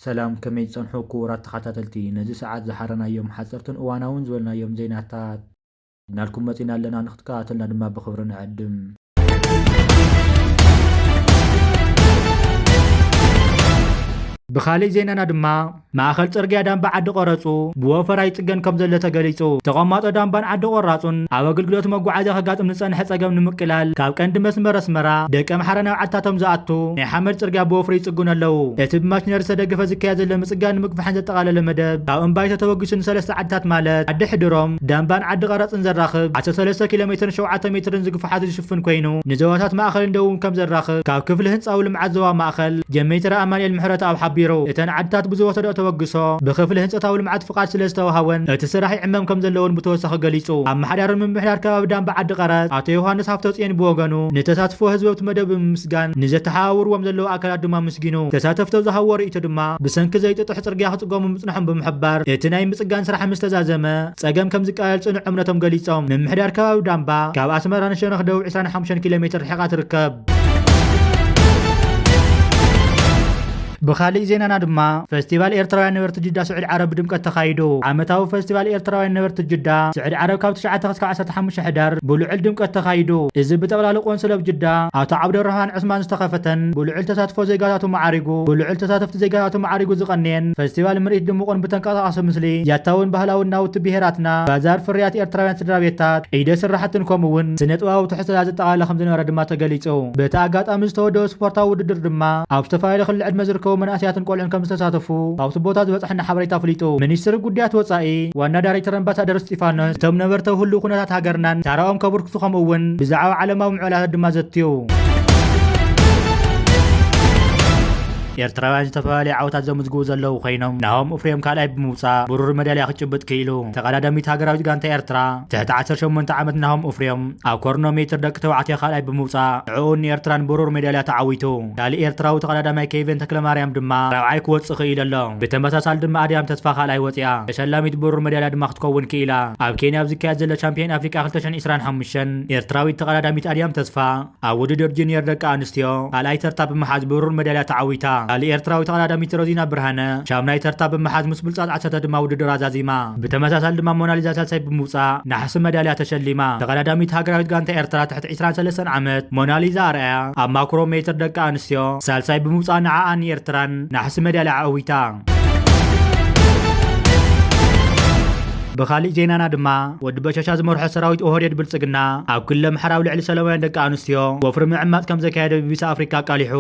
ሰላም፣ ከመይ ትጸንሑ ክቡራት ተኸታተልቲ? ነዚ ሰዓት ዝሓረናዮም ሓጸርትን እዋናውን ዝበልናዮም ዜናታት ሒዝናልኩም መጺና ኣለና። ንክትከታተልና ድማ ብኽብሪ ንዕድም። ብኻልእ ዜናና ድማ፣ ማእኸል ጽርግያ ዳምባ ዓዲ ቀረጹ ብወፈራ ይጽገን ከም ዘሎ ተገሊጹ። ተቐማጦ ዳምባን ዓዲ ቆራጹን ኣብ ኣገልግሎት መጓዓዝያ ከጋጥም ዝጸንሐ ጸገም ንምቅላል፣ ካብ ቀንዲ መስመር ኣስመራ ደቀ ምሓረ ናብ ዓድታቶም ዝኣቱ ናይ ሓመድ ጽርግያ ብወፍሪ ይጽግኑ ኣለዉ። እቲ ብማሽነሪ ዝተደገፈ ዝካየድ ዘሎ ምጽጋን ንምግፋሕን ዘጠቓለለ መደብ፣ ካብ እምባይቶ ተበጊሱ ንሰለስተ ዓድታት ማለት ዓዲ ሕድሮም፣ ዳምባን ዓዲ ቀረጽን ዘራኽብ ዓሰርተ ሰለስተ ኪሎ ሜትርን ሸውዓተ ሜትርን ዝግፋሓቱ ዝሽፍን ኮይኑ፣ ንዞባታት ማእኸልን ደቡብን ከም ዘራኽብ ካብ ክፍሊ ህንጻዊ ልምዓት ዞባ ማእኸል ጀሜትራ ኣማኑኤል ምሕረተኣብ ሓቢሩ። እተን ዓድታት ብዝወሰደኦ ተበግሶ ብክፍሊ ህንጸታዊ ልምዓት ፍቓድ ስለ ዝተዋሃወን እቲ ስራሕ ይዕመም ከም ዘለውን ብተወሳኺ ገሊጹ። ኣመሓዳሪ ምምሕዳር ከባቢ ዳምባ ዓዲ ቀረጽ ኣቶ ዮሃንስ ሃፍተጽዮን ብወገኑ፣ ንተሳትፎ ህዝቢ ኣብቲ መደብ ብምምስጋን፣ ንዘተሓባብርዎም ዘለዉ ኣካላት ድማ ኣመስጊኑ። ተሳተፍቲ ዝሃብዎ ርእይቶ ድማ፣ ብሰንኪ ዘይጥጡሕ ጽርግያ ክጽገሙ ምጽንሖም ብምሕባር፣ እቲ ናይ ምጽጋን ስራሕ ምስ ተዛዘመ፣ ጸገም ከም ዝቃለል ጽኑዕ እምነቶም ገሊጾም። ምምሕዳር ከባቢ ዳምባ፣ ካብ ኣስመራ ንሸነኽ ደቡብ ዕስራን ሓሙሽተን ኪሎ ሜትር ርሒቓ ትርከብ። ብኻልእ ዜናና ድማ፣ ፈስቲቫል ኤርትራውያን ነበርቲ ጅዳ ስዑዲ ዓረብ ብድምቀት ተኻይዱ። ዓመታዊ ፈስቲቫል ኤርትራውያን ነበርቲ ጅዳ ስዑዲ ዓረብ ካብ ትሽዓተ ክሳብ ዓሰርተ ሓሙሽተ ሕዳር ብልዑል ድምቀት ተኻይዱ። እዚ ብጠቕላሊ ቆንስል ኣብ ጅዳ ኣቶ ዓብደረሕማን ዑስማን ዝተኸፈተን ብልዑል ተሳትፎ ዜጋታቱ ማዕሪጉ፣ ብልዑል ተሳተፍቲ ዜጋታቱ ማዕሪጉ ዝቐነየን ፈስቲቫል ምርኢት ድሙቕን ብተንቀሳቓሲ ምስሊ ያታውን ባህላውን ናውቲ ብሄራትና፣ ባዛር ፍርያት ኤርትራውያን ስድራ ቤታት፣ ኢደ ስራሕትን ከምኡ እውን ስነ ጥበባዊ ትሕዝቶታት ዘጠቓለለ ከም ዝነበረ ድማ ተገሊጹ። በቲ ኣጋጣሚ ዝተወደበ ስፖርታዊ ውድድር ድማ ኣብ ዝተፈላለዩ ክሊ ዕድመ ዝርከቡ መናእሰያትን ቆልዑን ከም ዝተሳተፉ ካብቲ ቦታ ዝበጻሐና ሓበሬታ ኣፍሊጡ። ሚኒስትሪ ጉዳያት ወጻኢ ዋና ዳይሬክተር ኣምባሳደር እስጢፋኖስ፣ እቶም ነበርቲ ኣብ ህሉው ኩነታት ሃገርናን ታራኦም ከበርክቱ ከምኡ እውን ብዛዕባ ዓለማዊ ምዕባለታት ድማ ዘትዩ። ኤርትራውያን ዝተፈላለዩ ዓወታት ዘምዝግቡ ዘለዉ ኮይኖም፣ ናሆም እፍሬም ካልኣይ ብምውጻእ ብሩር መዳልያ ክጭብጥ ክኢሉ። ተቐዳዳሚት ሃገራዊት ጋንታ ኤርትራ ትሕቲ ዓሰርተ ሸሞንተ ዓመት ናሆም እፍሬም ኣብ ኮርኖ ሜትር ደቂ ተባዕትዮ ካልኣይ ብምውጻእ፣ ንዕኡን ንኤርትራን ብሩር ሜዳልያ ተዓዊቱ። ካልእ ኤርትራዊ ተቐዳዳማይ ኬቨን ተክለማርያም ድማ ራብዓይ ክወጽእ ክኢሉ ኣሎ። ብተመሳሳሊ ድማ ኣድያም ተስፋ ካልኣይ ወጺኣ። ተሸላሚት ብሩር ሜዳልያ ድማ ክትከውን ክኢላ። ኣብ ኬንያ ኣብ ዝካየድ ዘሎ ቻምፒዮን ኣፍሪቃ ክልተ ሽሕን ዕስራን ሓሙሽተን፣ ኤርትራዊት ተቐዳዳሚት ኣድያም ተስፋ ኣብ ውድድር ጁኒየር ደቂ ኣንስትዮ ካልኣይ ተርታ ብምሓዝ ብሩር ሜዳልያ ተዓዊታ። ካልእ ኤርትራዊ ተቐዳዳሚት ሮዚና ብርሃነ ሻምናይ ተርታ ብምሓዝ ምስ ብልጻት ዓሰርተ ድማ ውድድር ኣዛዚማ። ብተመሳሳሊ ድማ ሞናሊዛ ሳልሳይ ብምውጻእ ናሕሲ ሜዳልያ ተሸሊማ። ተቐዳዳሚት ሃገራዊት ጋንታ ኤርትራ ትሕቲ ዕስራን ሰለስተን ዓመት ሞናሊዛ ኣርኣያ ኣብ ማክሮ ሜትር ደቂ ኣንስትዮ ሳልሳይ ብምውጻእ ንዓኣን ንኤርትራን ናሕሲ ሜዳልያ ኣዕዊታ። ብኻልእ ዜናና ድማ፣ ወዲ በሻሻ ዝመርሖ ሰራዊት ኦህዴድ ብልጽግና ኣብ ክልል ኣምሓራ ኣብ ልዕሊ ሰላማውያን ደቂ ኣንስትዮ ወፍሪ ምዕማጽ ከም ዘካየደ ቢቢሲ ኣፍሪካ ኣቃሊሑ።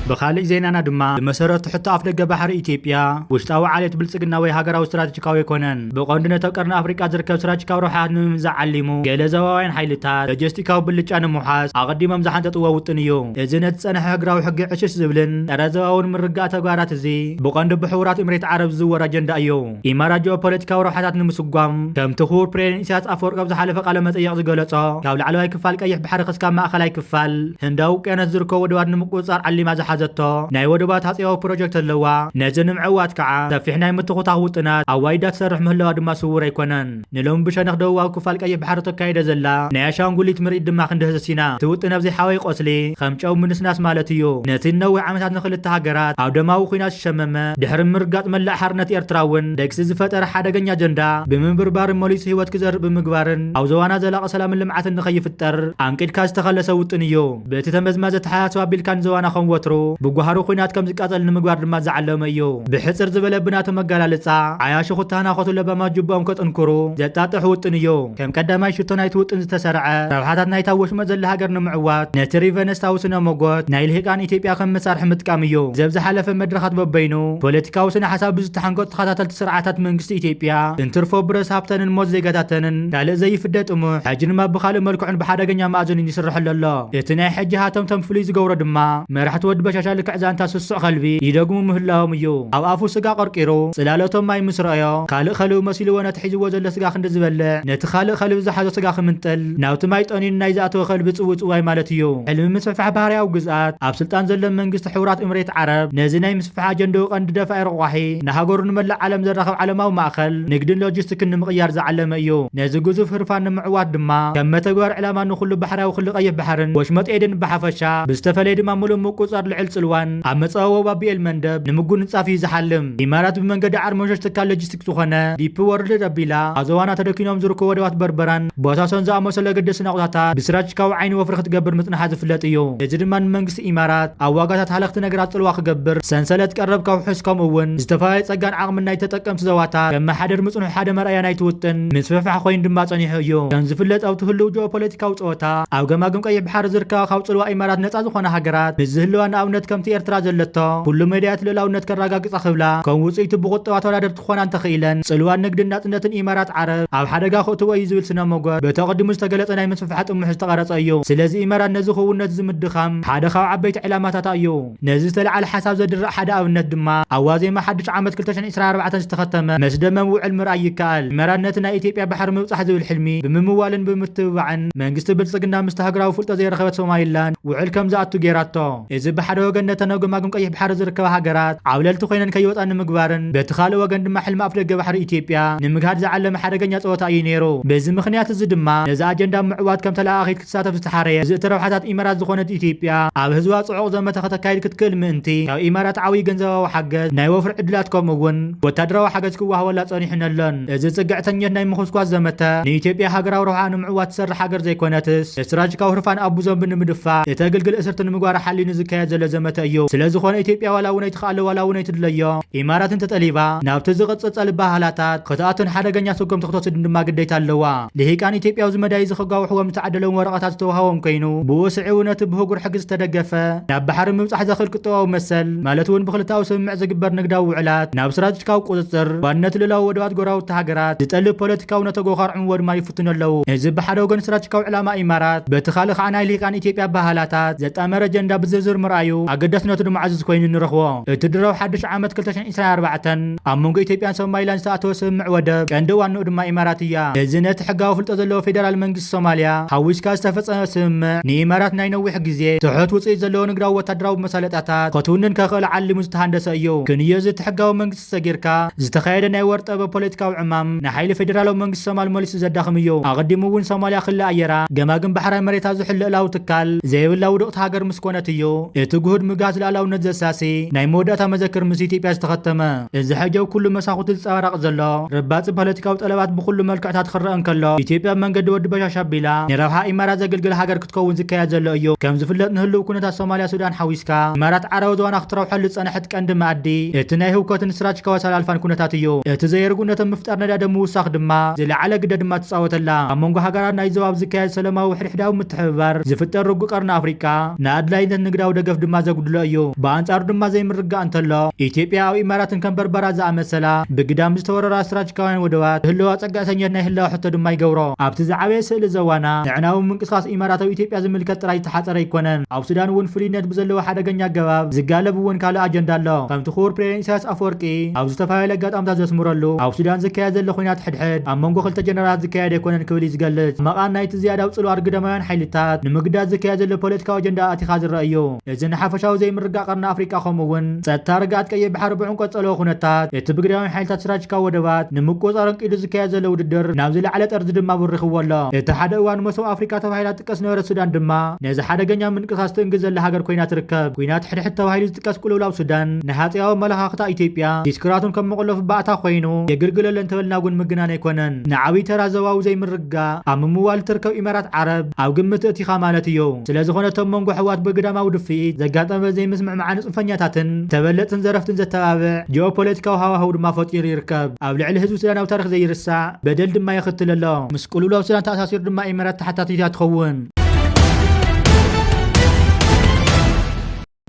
ብኻልእ ዜናና ድማ፣ ብመሰረት ሕቶ ኣፍደገ ባሕሪ ኢትዮጵያ፣ ውሽጣዊ ዓሌት ብልጽግና ወይ ሃገራዊ ስትራቴጂካዊ ኣይኮነን። ብቐንዱ ነቲ ኣብ ቀርኒ ኣፍሪቃ ዝርከብ ስትራቴጂካዊ ረብሓታት ንምምዛዕ ዓሊሙ፣ ገለ ዞባውያን ሓይልታት ሎጂስቲካዊ ብልጫ ንምውሓስ ኣቐዲሞም ዝሓንጠጥዎ ውጥን እዩ። እዚ ነቲ ዝጸንሐ ሃገራዊ ሕጊ ዕሽሽ ዝብልን ጸረ ዞባውን ምርግጋእ ተግባራት እዚ ብቐንዱ ብሕቡራት ኤምሬት ዓረብ ዝዝወር ኣጀንዳ እዩ። ኢማራት ጂኦፖለቲካዊ ረብሓታት ንምስጓም፣ ከምቲ ክቡር ፕሬዚደንት ኢሳያስ ኣፈወርቂ ኣብ ዝሓለፈ ቃለ መጠይቕ ዝገለጾ፣ ካብ ላዕለዋይ ክፋል ቀይሕ ባሕሪ ክስካብ ማእከላይ ክፋል ህንዳዊ ውቅያኖስ ዝርከቡ ወደባት ንምቁጽጻር ዓሊማ ዝሓዘቶ ናይ ወደባት ሃጸያዊ ፕሮጀክት ኣለዋ። ነዚ ንምዕዋት ከዓ ሰፊሕ ናይ ምትኹታኽ ውጥናት ኣዋይዳ ትሰርሕ ምህላዋ ድማ ስዉር ኣይኮነን። ንሎሚ ብሸነኽ ደቡባዊ ክፋል ቀይሕ ባሕሪ ተካይደ ዘላ ናይ ኣሻንጉሊት ምርኢት ድማ ክንድህስስ ኢና። እቲ ውጥን ኣብዚ ሓወይ ቆስሊ ከም ጨው ምንስናስ ማለት እዩ። ነቲ ነዊሕ ዓመታት ንኽልተ ሃገራት ኣብ ደማዊ ኲናት ዝሸመመ፣ ድሕሪ ምርጋጥ መላእ ሓርነት ኤርትራ እውን ደግሲ ዝፈጠረ ሓደገኛ ኣጀንዳ ብምንብርባርን መሊሱ ህይወት ክዘርእ ብምግባርን ኣብ ዞባና ዘላቒ ሰላምን ልምዓትን ንኸይፍጠር ኣንቂድካ ዝተኸለሰ ውጥን እዩ። በቲ ተመዝማዘ ተሓሳስባ ኣቢልካ ንዞባና ከም ወትሩ ብጓህሪ ኲናት ከም ዝቃጸል ንምግባር ድማ ዝዓለመ እዩ። ብሕጽር ዝበለ ብናቱ መገላልጻ፣ ዓያሹ ክተሃናኸቱ ለባማት ጅብኦም ከጥንክሩ ዘጣጥሕ ውጥን እዩ። ከም ቀዳማይ ሽቶ ናይቲ ውጥን ዝተሰርዐ፣ ረብሓታት ናይታ ወሽመጥ ዘላ ሃገር ንምዕዋት፣ ነቲ ሪቨነስታዊ ስነ መጎት ናይ ልሂቃን ኢትዮጵያ ከም መሳርሒ ምጥቃም እዩ። ዘብ ዝሓለፈ መድረኻት በበይኑ፣ ፖለቲካዊ ስነ ሓሳብ ብዝተሓንገጡ ተኸታተልቲ ስርዓታት መንግስቲ ኢትዮጵያ፣ እንትርፎ ብረስ ሃብተንን ሞት ዜጋታተንን ካልእ ዘይፍደ ጥሙሕ፣ ሕጂ ድማ ብኻልእ መልክዑን ብሓደገኛ መኣዝኑን ይስርሐሉ ኣሎ። እቲ ናይ ሕጂ ሃተምተም ፍሉይ ዝገብሮ ድማ፣ መራሕቲ ወዲ በሻሻ ልክዕ ዛንታ ስሱዕ ከልቢ ይደግሙ ምህላዎም እዩ። ኣብ ኣፉ ስጋ ቀርቂሩ፣ ጽላለቶም ማይ ምስ ረኣዮ፣ ካልእ ከልቢ መሲልዎ ነቲ ሒዝዎ ዘሎ ስጋ ክንዲ ዝበልዕ፣ ነቲ ካልእ ከልቢ ዝሓዞ ስጋ ክምንጥል፣ ናብቲ ማይ ጠኒኑ ናይ ዝኣተወ ከልቢ ጽውጽዋይ ማለት እዩ። ሕልሚ ምስፍሕፋሕ ባህርያዊ ግዝኣት፣ ኣብ ስልጣን ዘሎ መንግስቲ ሕቡራት እምሬት ዓረብ፣ ነዚ ናይ ምስፍሕፋሕ ኣጀንዳኡ ቀንዲ ደፋኢ ረቋሒ፣ ንሃገሩ ንመላእ ዓለም ዘራኽብ ዓለማዊ ማእከል ንግድን ሎጂስቲክን ንምቕያር ዝዓለመ እዩ። ነዚ ግዙፍ ህርፋን ንምዕዋት ድማ፣ ከም መተግበር ዕላማ ንኹሉ ባሕራዊ ክሊ ቀይሕ ባሕርን ወሽመጥ ኤደን ብሓፈሻ፣ ብዝተፈለየ ድማ ምሉእ ምቁጽጻር ልዕሊ ጽልዋን ኣብ መጻወ ባቢኤል መንደብ ንምጉንጻፍ እዩ ዝሓልም። ኢማራት ብመንገዲ ዓርሞሾች ትካል ሎጂስቲክስ ዝኾነ ዲፕ ወርልድ ኣቢላ ኣብ ዞባና ተደኪኖም ዝርከቡ ወደባት በርበራን ቦሳሶን ዝኣመሰሉ ኣገደስቲ ናቑጣታት ብስትራቴጂካዊ ዓይኒ ወፍሪ ክትገብር ምጽናሓ ዝፍለጥ እዩ። እዚ ድማ ንመንግስቲ ኢማራት ኣብ ዋጋታት ሃለኽቲ ነገራት ጽልዋ ክገብር፣ ሰንሰለት ቀረብ ካብ ውሑስ፣ ከምኡ እውን ዝተፈላለዩ ጸጋን ዓቕምን ናይ ተጠቀምቲ ዞባታት ከመሓድር ምጽንሑ ሓደ መርኣያ ናይቲ ውጥን ምስፍሕፋሕ ኮይኑ ድማ ጸኒሑ እዩ። ከም ዝፍለጥ ኣብቲ ህልው ጂኦፖለቲካዊ ጸወታ ኣብ ገማግም ቀይሕ ባሕሪ ዝርከባ ካብ ጽልዋ ኢማራት ነጻ ዝኾና ሃገራት ምስ ዝህልዋ ንኣብነት ከምቲ ኤርትራ ዘለቶ ኩሉ መዳያት ልእላውነት ከረጋግጻ ክብላ ከም ውጽኢቱ ብቁጠባ ተወዳደርቲ ክኾና እንተኽኢለን ጽልዋ ንግድን ናጽነትን ኢማራት ዓረብ ኣብ ሓደጋ ከእትዎ እዩ ዝብል ስነ መጎት በቲ ኣቐዲሙ ዝተገለጸ ናይ ምስፍሕፋሕ ጥሙሕ ዝተቐረጸ እዩ። ስለዚ ኢማራት ነዚ ክውንነት ዝምድኻም ሓደ ካብ ዓበይቲ ዕላማታታ እዩ። ነዚ ዝተለዓለ ሓሳብ ዘድርዕ ሓደ ኣብነት ድማ ኣብ ዋዜማ ሓድሽ ዓመት ክልተ ሽሕን ዕስራን ኣርባዕተን ዝተኸተመ መስደመም ውዕል ምርኣይ ይከኣል። ኢማራት ነቲ ናይ ኢትዮጵያ ባሕሪ ምብጻሕ ዝብል ሕልሚ ብምምዋልን ብምትብባዕን መንግስቲ ብልጽግና ምስቲ ሃገራዊ ፍልጦ ዘይረኸበት ሶማሊላንድ ውዕል ከም ዝኣቱ ገይራቶ። እዚ ብሓደ ወገን ነተን ኣብ ገማግም ቀይሕ ባሕሪ ዝርከባ ሃገራት ዓብለልቲ ኮይነን ከይወጻ ንምግባርን በቲ ካልእ ወገን ድማ ሕልሚ ኣፍደገ ባሕሪ ኢትዮጵያ ንምግሃድ ዝዓለመ ሓደገኛ ጸወታ እዩ ነይሩ። በዚ ምኽንያት እዚ ድማ ነዚ ኣጀንዳ ምዕዋት ከም ተለኣኣኺት ክትሳተፍ ዝተሓረየ ዝእቲ ረብሓታት ኢማራት ዝኾነት ኢትዮጵያ ኣብ ህዝባ ጽዑቕ ዘመተ ከተካይድ ክትክእል ምእንቲ ካብ ኢማራት ዓብዪ ገንዘባዊ ሓገዝ፣ ናይ ወፍሪ ዕድላት ከምኡ እውን ወታደራዊ ሓገዝ ክወሃበላ ጸኒሑ ነሎን። እዚ ጽግዕተኝነት ናይ ምኹስኳስ ዘመተ ንኢትዮጵያ ሃገራዊ ረብሓ ንምዕዋት ትሰርሕ ሃገር ዘይኮነትስ ስትራቴጂካዊ ህርፋን ኣቡ ዘንቢ ንምድፋእ እተግልግል እስርቲ ንምግባር ሓሊኑ ዝካየድ ዘሎ ዘመተ እዩ። ስለ ዝኾነ ኢትዮጵያ ዋላ እውን ኣይትኽኣሎ ዋላ እውን ኣይትድለዮ ኢማራት እንተጠሊባ ናብቲ ዝቕጽጸል ባህላታት ክትኣቱን ሓደገኛ ስጉምቲ ክትወስድን ድማ ግዴታ ኣለዋ። ልሂቃን ኢትዮጵያ ኣብዚ መዳይ እዚ ከጋውሕዎም ዝተዓደለዎም ወረቐታት ዝተዋሃቦም ኮይኑ ብኡ ስዒቡ ነቲ ብህጉር ሕጊ ዝተደገፈ ናብ ባሕሪ ምብጻሕ ዘኽእል ቁጠባዊ መሰል ማለት እውን ብክልታዊ ስምምዕ ዝግበር ንግዳዊ ውዕላት ናብ ስትራቴጂካዊ ቁጽጽር ዋንነት ልእላዊ ወደባት ጎረባብቲ ሃገራት ዝጠልብ ፖለቲካዊ ነተጎ ከርዕምዎ ድማ ይፍትኑ ኣለዉ። እዚ ብሓደ ወገን ስትራቴጂካዊ ዕላማ ኢማራት በቲ ካልእ ከዓ ናይ ልሂቃን ኢትዮጵያ ባህላታት ዘጣመረ ኣጀንዳ ብዝርዝር ምርኣዩ ኣገዳስነቱ ድማ ዕዙዝ ኮይኑ ንረኽቦ። እቲ ድሮ ኣብ ሓድሽ ዓመት ክልተ ሽሕን ዕስራን ኣርባዕተን ኣብ መንጎ ኢትዮጵያን ሶማሊላንድ ዝተኣተወ ስምምዕ ወደብ ቀንዲ ዋንኡ ድማ ኢማራት እያ። እዚ ነቲ ሕጋዊ ፍልጦ ዘለዎ ፌደራል መንግስቲ ሶማልያ ሓዊስካ ዝተፈጸመ ስምምዕ ንኢማራት ናይ ነዊሕ ግዜ ትሑት ውጽኢት ዘለዎ ንግዳዊ ወታደራዊ መሳለጣታት ክትውንን ከኽእል ዓሊሙ ዝተሃንደሰ እዩ። ክንዮ እዚ እቲ ሕጋዊ መንግስቲ ሰጊርካ ዝተኻየደ ናይ ወርጠበ ፖለቲካዊ ዕማም ንሓይሊ ፌደራላዊ መንግስቲ ሶማል መሊሱ ዘዳኽም እዩ። ኣቐዲሙ እውን ሶማልያ ክሊ ኣየራ ገማግም ባሕራዊ መሬታ ዝሕል ልእላዊ ትካል ዘይብላ ውድቕቲ ሃገር ምስ ኮነት እዩ እቲ ግሁድ ምግሃስ ልኣላውነት ዘሳሲ ናይ መወዳእታ መዘክር ምስ ኢትዮጵያ ዝተኸተመ። እዚ ሕጂ ኣብ ኩሉ መሳኹቲ ዝጸባረቕ ዘሎ ረባጺ ፖለቲካዊ ጠለባት ብኹሉ መልክዕታት ክረአ እንከሎ፣ ኢትዮጵያ ብመንገዲ ወዲ በሻሻ ኣቢላ ንረብሓ ኢማራት ዘገልግል ሃገር ክትከውን ዝካየድ ዘሎ እዩ። ከም ዝፍለጥ ንህልው ኩነታት ሶማልያ ሱዳን ሓዊስካ ኢማራት ዓረብ ዞባና ክትረብሐሉ ዝጸንሐት ቀንዲ መኣዲ እቲ ናይ ህውከትን ስትራቴጂካዊ ኣሰላልፋን ኩነታት እዩ። እቲ ዘይርጉእነት ኣብ ምፍጣር ነዳዲ ምውሳኽ ድማ ዝለዓለ ግደ ድማ ትጻወተላ። ኣብ መንጎ ሃገራት ናይ ዞባ ኣብ ዝካየድ ሰላማዊ ሕድሕዳዊ ምትሕብባር ዝፍጠር ርጉእ ቀርኒ ኣፍሪቃ ንኣድላይነት ንግዳዊ ደገፍ ድማ ዘጉድሎ እዩ። ብኣንጻሩ ድማ ዘይምርግጋእ እንተሎ ኢትዮጵያ ኣብ ኢማራትን ከም በርበራ ዝኣመሰላ ብግዳም ዝተወረራ ስትራቴጂካውያን ወደባት ህልዋ ጸጋዕተኛት ናይ ህላወ ሕቶ ድማ ይገብሮ። ኣብቲ ዝዓበየ ስእሊ ዘዋና ንዕናዊ ምንቅስቃስ ኢማራት ኣብ ኢትዮጵያ ዝምልከት ጥራይ ዝተሓጸረ ኣይኮነን። ኣብ ሱዳን እውን ፍሉይነት ብዘለዎ ሓደገኛ ኣገባብ ዝጋለብ እውን ካልእ ኣጀንዳ ኣሎ። ከምቲ ክቡር ፕሬዚደንት ኢሳያስ ኣፈወርቂ ኣብ ዝተፈላለዩ ኣጋጣሚታት ዘስምረሉ ኣብ ሱዳን ዝካየድ ዘሎ ኩናት ሕድሕድ ኣብ መንጎ ክልተ ጀነራላት ዝካየድ ኣይኮነን ክብል እዩ ዝገልጽ። መቓን ናይቲ ዝያዳ ኣብ ጽልዋ ግዳማውያን ሓይልታት ንምግዳድ ዝካየድ ዘሎ ፖለቲካዊ ኣጀንዳ ኣቲኻ ዝረአ እዩ። እዚ ንሓፈሻዊ ዘይምርግጋእ ቀርኒ ኣፍሪቃ ከምኡ እውን ጸጥታ ርግኣት ቀይሕ ባሕሪ ብዕምቆት ጸለዎ ኩነታት እቲ ብግዳማውያን ሓይልታት ስትራቴጂካዊ ወደባት ንምቁጽጻር እንቂዱ ዝካየድ ዘሎ ውድድር ናብ ዝለዓለ ጠርዚ ድማ ብሪኽዎ ኣሎ። እቲ ሓደ እዋን መሶብ ኣፍሪቃ ተባሂላ ትጥቀስ ነበረት ሱዳን ድማ ነዚ ሓደገኛ ምንቅስቃስ ትእንግድ ዘላ ሃገር ኮይና ትርከብ። ኩናት ሕድሕድ ተባሂሉ ዝጥቀስ ቅልውላው ሱዳን ንሃጸያዊ ኣመለኻኽታ ኢትዮጵያ ዲስኩራቱን ከም መቆለፊ ባእታ ኮይኑ የገልግለለን እንተበልና እውን ምግናን ኣይኮነን። ንዓብዪ ተራ ዞባዊ ዘይምርግጋእ ኣብ ምምዋል እትርከብ ኢማራት ዓረብ ኣብ ግምት እቲኻ ማለት እዩ። ስለ ዝኾነ እቶም መንጎ ኣሕዋት ብግዳማዊ ድፍኢት ዘጋጠመ ዘይምስምዕማዕ ንጽንፈኛታትን ተበለጽትን ዘረፍትን ዘተባብዕ ጂኦፖለቲካዊ ሃዋህው ድማ ፈጢሩ ይርከብ። ኣብ ልዕሊ ህዝቢ ሱዳን ኣብ ታሪኽ ዘይርሳዕ በደል ድማ የኽትል ኣሎ። ምስ ቅልውላው ሱዳን ተኣሳሲሩ ድማ ኢማራት ተሓታቲት እያ ትኸውን።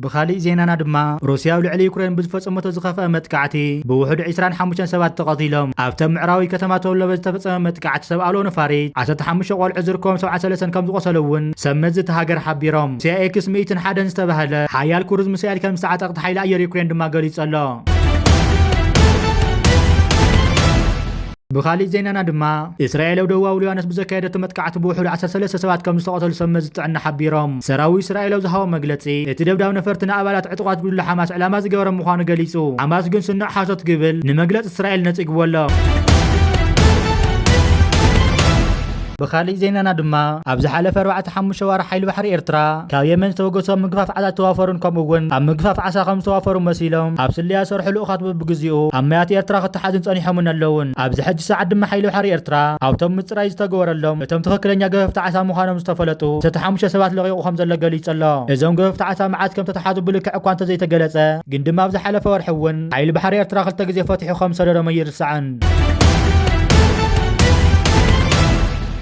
ብኻሊእ ዜናና ድማ ሩስያ ኣብ ልዕሊ ዩክሬን ብዝፈጸመቶ ዝኸፍአ መጥቃዕቲ ብውሑድ ዕስራን ሓሙሽተን ሰባት ተቐቲሎም። ኣብታ ምዕራባዊ ከተማ ቶሎበ ዝተፈጸመ መጥቃዕቲ ሰብ ኣልቦ ነፋሪት ዓሰርተ ሓሙሽተ ቆልዑ ዝርከቦም ሰብዓ ሰለስተን ከም ዝቖሰሉ እውን ሰብ መዚ እታ ሃገር ሓቢሮም። ሩስያ ኤክስ ሚእትን ሓደን ዝተባህለ ሓያል ክሩዝ ሚሳይል ከም ዝተዓጠቐ ሓይሊ ኣየር ዩክሬን ድማ ገሊጹ ኣሎ። ብኻሊእ ዜናና ድማ እስራኤል ኣብ ደቡባዊ ሊባኖስ ብዘካየደቶ መጥቃዕቲ ብውሑድ ዓሰርተ ሰለስተ ሰባት ከም ዝተቐተሉ ሰብ መዚ ጥዕና ሓቢሮም። ሰራዊት እስራኤል ኣብ ዝሃቦ መግለጺ እቲ ደብዳብ ነፈርቲ ንኣባላት ዕጡቓት ጉጅለ ሓማስ ዕላማ ዝገበረ ምዃኑ ገሊጹ። ሓማስ ግን ስኑዕ ሓሶት ክብል ንመግለጺ እስራኤል ነጺግዎ ኣሎ። ብኻሊእ ዜናና ድማ፣ ኣብ ዝሓለፈ ኣርባዕተ ሓሙሽተ ዋርሕ ሓይሊ ባሕሪ ኤርትራ ካብ የመን ዝተበገሱ ኣብ ምግፋፍ ዓሳ ዝተዋፈሩን ከምኡ እውን ኣብ ምግፋፍ ዓሳ ከም ዝተዋፈሩ መሲሎም ኣብ ስለያ ዝሰርሑ ልኡኻት በብግዚኡ ኣብ ማያት ኤርትራ ክተሓዙን ጸኒሖምን ኣለውን። ኣብዚ ሕጂ ሰዓት ድማ ሓይሊ ባሕሪ ኤርትራ ኣብቶም ምጽራይ ዝተገበረሎም እቶም ትኽክለኛ ገፈፍቲ ዓሳ ምዃኖም ዝተፈለጡ ሰለስተ ሓሙሽተ ሰባት ለቒቑ ከም ዘሎ ገሊጹ ኣሎ። እዞም ገፈፍቲ ዓሳ መዓዝ ከም ተተሓዙ ብልክዕ እኳ እንተዘይተገለጸ፣ ግን ድማ ኣብ ዝሓለፈ ወርሒ እውን ሓይሊ ባሕሪ ኤርትራ ክልተ ግዜ ፈቲሑ ከም ዝሰደዶም ኣይርሳዕን።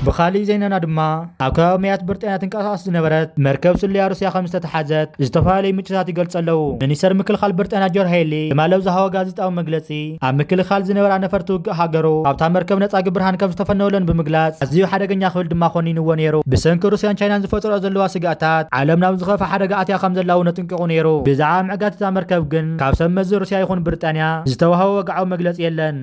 ብኻሊእ ዜናና ድማ፣ ኣብ ከባቢ ማያት ብሪጣንያ ትንቀሳቐስ ዝነበረት መርከብ ስለያ ሩስያ ከም ዝተተሓዘት ዝተፈላለዩ ምንጭታት ይገልጹ ኣለዉ። ሚኒስተር ምክልኻል ብሪጣንያ ጆን ሄሊ ትማሊ ኣብ ዝሃቦ ጋዜጣዊ መግለጺ፣ ኣብ ምክልኻል ዝነበራ ነፈርቲ ውግእ ሃገሩ ካብታ መርከብ ነጻ ግብርሃን ከም ዝተፈነወለን ብምግላጽ፣ ኣዝዩ ሓደገኛ ክብል ድማ ኮኒንዎ ነይሩ። ብሰንኪ ሩስያን ቻይናን ዝፈጥርኦ ዘለዋ ስግኣታት፣ ዓለም ናብ ዝኸፍአ ሓደጋ ኣትያ ከም ዘላ እውን ኣጠንቂቑ ነይሩ። ብዛዕባ ምዕጋት እታ መርከብ ግን ካብ ሰብ መዚ ሩስያ ይኹን ብሪጣንያ ዝተዋህበ ወግዓዊ መግለጺ የለን።